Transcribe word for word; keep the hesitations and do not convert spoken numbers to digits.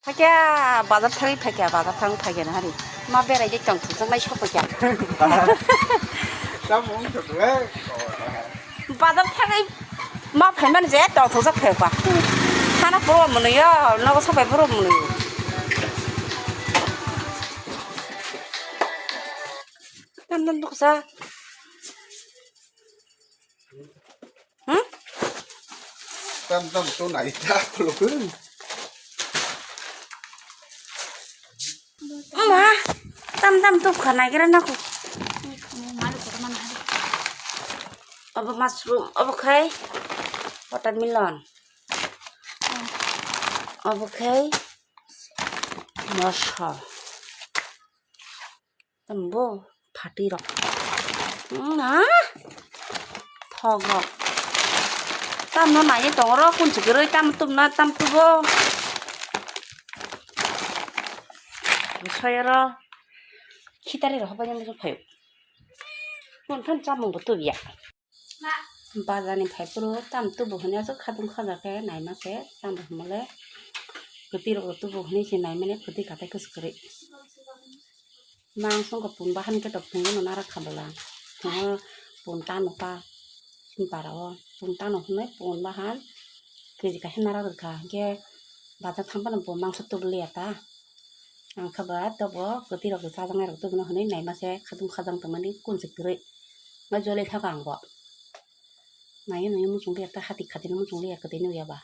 Phaikya bazar thangwi phaikya, bazar thangwi phaikya na hari. Ma berai de tong thung nai sokya. Tamo wng thok le. Bazar thangwi ma phaiman je tong thung jak phaikwa. Hana puro mwnwi yo, nogo sopai puro mwnwi. Tam tam duksa. Hmm? Tam tam to nai ta khulukun. Oma, tam tam to khana gira na ko. Abo mushroom, abo khai watermelon. Abo khai moso. Tambo phatwi rok. Hmm, ha? Thok rok. Tamno nai tongo ro, kun chikiroi tam tumna tam tubo. Soyoro khitari rok hobai nang phaio. Kun than chamung bo tubiya. Bazar ni phai phuru tam tubu hwnwi aswk khatung khaja khe naima se tam bo hwnmale kwtwi rok tubu hwnwi se naimani kwtwi katai kwswk kwrwi. Mangso wngkha pun bahan khe to pun no nara kha bwla. Pun tano ta simpara o pun tano hwnwi pun bahan keji kaisa nara rwkha hinkhe bazar thang phano bo mangso tubu liya ta. Ang khe ba tabuk kwtwi rok chajaknai rok tubuna hwnwi naima se khatung khajang tongmani kun se kwrwi. Ma jole thaka ang bo. Naiyo naiyo muchung liya ta hati khati no muchung liya kwtwi nukya ba.